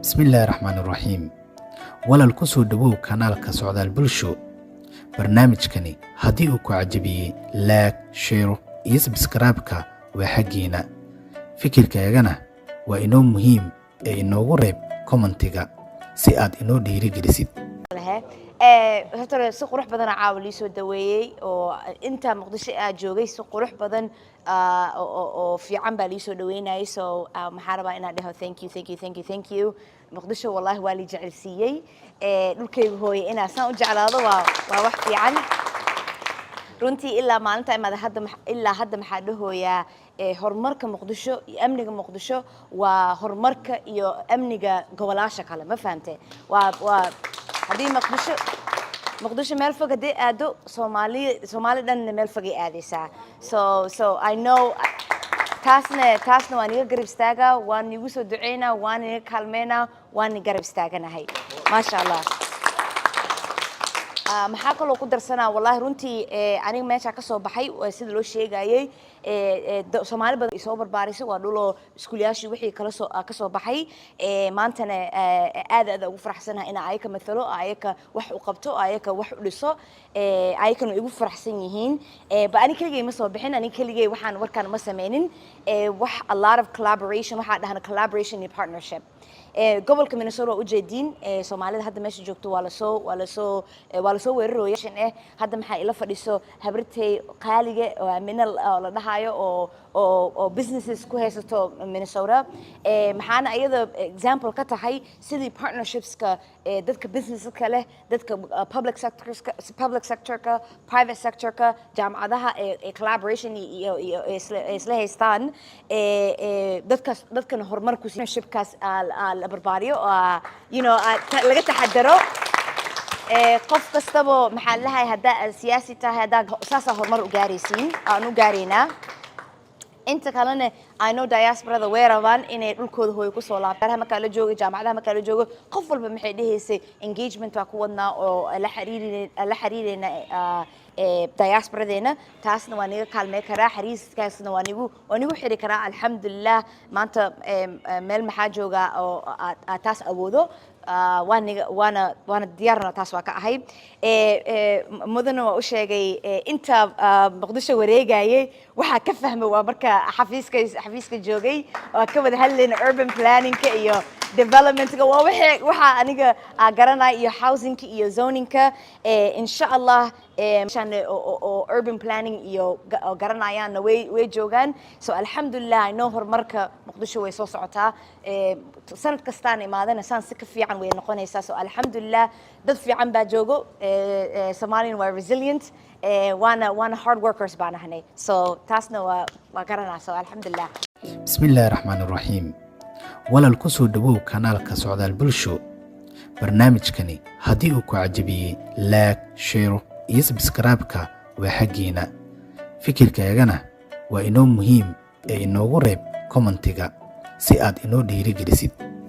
Bismillaahi raxmaani raxiim. Walaal, ku soo dhowow kanaalka Socdaal Bulsho. Barnaamijkani haddii uu ku cajabiyey, like, share iyo subscribe-ka waa xaggiina. Fikirkaagana waa inoo muhiim ee inoogu reeb comment-iga si aad inoo dhiirigelisid. Horta si qurux badana caawa lii soo daweeyey oo inta Muqdisho aa joogay si qurux badan oo fiican baa lii soo dhaweynayay. So maxaa rabaa inaan dhaho? Thank you, thank you, thank you, thank you. Muqdisho wallahi waa lii jecelsiiyey. Dhulkayga hooye inaa saan u jeclaado waa wax fiican runtii. Ilaa maalinta imaada hadda, ilaa hadda maxaa dhahooyaa, horumarka Muqdisho iyo amniga Muqdisho waa horumarka iyo amniga gobolaasha kale, ma fahamte? Waa haddii Muqdisho meel fog haddii aado, Soomaali dhanna meel fogay aadaysaa. So I know taasna waan iga garab istaagaa, waan igu soo duceynaa, waan iga kaalmeynaa, waan garab istaaganahay, maasha Allah. Maxaa kaloo ku darsanaa? Wallahi runtii aniga meeshaa ka soo baxay, sida loo sheegayey, Soomaali badan soo barbaarisay. Waa dhuloo iskuulyaashii wixii kala soo ka soo baxay. Maantana aad aad ugu faraxsanahay inaa ayaka mathalo, ayaka wax u qabto, ayaka wax u dhiso, ayakana igu faraxsan yihiin. Ba ani keligay ma soo bixin, ani keligay waxaan warkaan ma sameynin. Wax a lot of collaboration, waxaa dhahna collaboration iyo partnership. Gobolka Minnesota waa ujeediin, Soomaalida hadda meesha joogto waa lasoo weerarooya. Hadda maxaa ila fadhiso habartay qaaliga oo Amina oo la dhahayo oo businesses ku haysato Minnesota. Maxaana iyada example ka tahay sidii partnershipska, dadka businesska leh, dadka public sectorka, private sectorka, jaamacadaha ee collaboration iyo isla haystaan, dadkaas dadkana horumar ku partnershipkaas la barbaariyo oo laga taxadaro. Qof kastaba maxaa lahay, haddaa aad siyaasi tahay, haddaa saasaa horumar u gaaraysiin, aan u gaaraynaa. Inta kalena I know diasporada way rabaan inay dhulkooda hooyo kusoo laabtaan. Markaa la joogo jaamacadaha, markaa la joogo, qof walba maxay dhehaysay, engagement baa ku wadnaa oo la xiriirayna diasporadeena. Taasna waa niga kaalmey karaa, xiriiskaasna waa nigu xiri karaa. Alxamdulilah, maanta meel maxaa joogaa oo aad taas awoodo. Waaniga waana diyaarna, taas waa ka ahay. Mudana waa u sheegay, inta Muqdisho wareegayay waxaa ka fahmay waa marka xafiiska joogay, waa ka wada hadlayna urban planningka iyo developmentka. Waa wixii waxaa aniga garanaya iyo housingka iyo zoningka. Insha Allah meeshaan oo urban planning iyo oo garanayaanna way joogaan. So alxamdulilah, I know horumarka Muqdisho way soo socotaa. Sanad kastaan imaadana saan si ka fiican way noqonaysaa. So alxamdulilah, dad fiican baa joogo. Somalian waa resilient, waana hard workers baan ahnay. So taasna waa garanaa. So alxamdulilah. Bismillaahi raxmaani raxiim. Walaal, ku soo dhowow kanaalka Socdaal Bulsho. Barnaamijkani haddii uu ku cajabiyey, like, share iyo subscribe-ka waa xaggiina. Fikirkaagana waa inoo muhiim ee inoogu reeb comment-iga si aad inoo dhiirigelisid.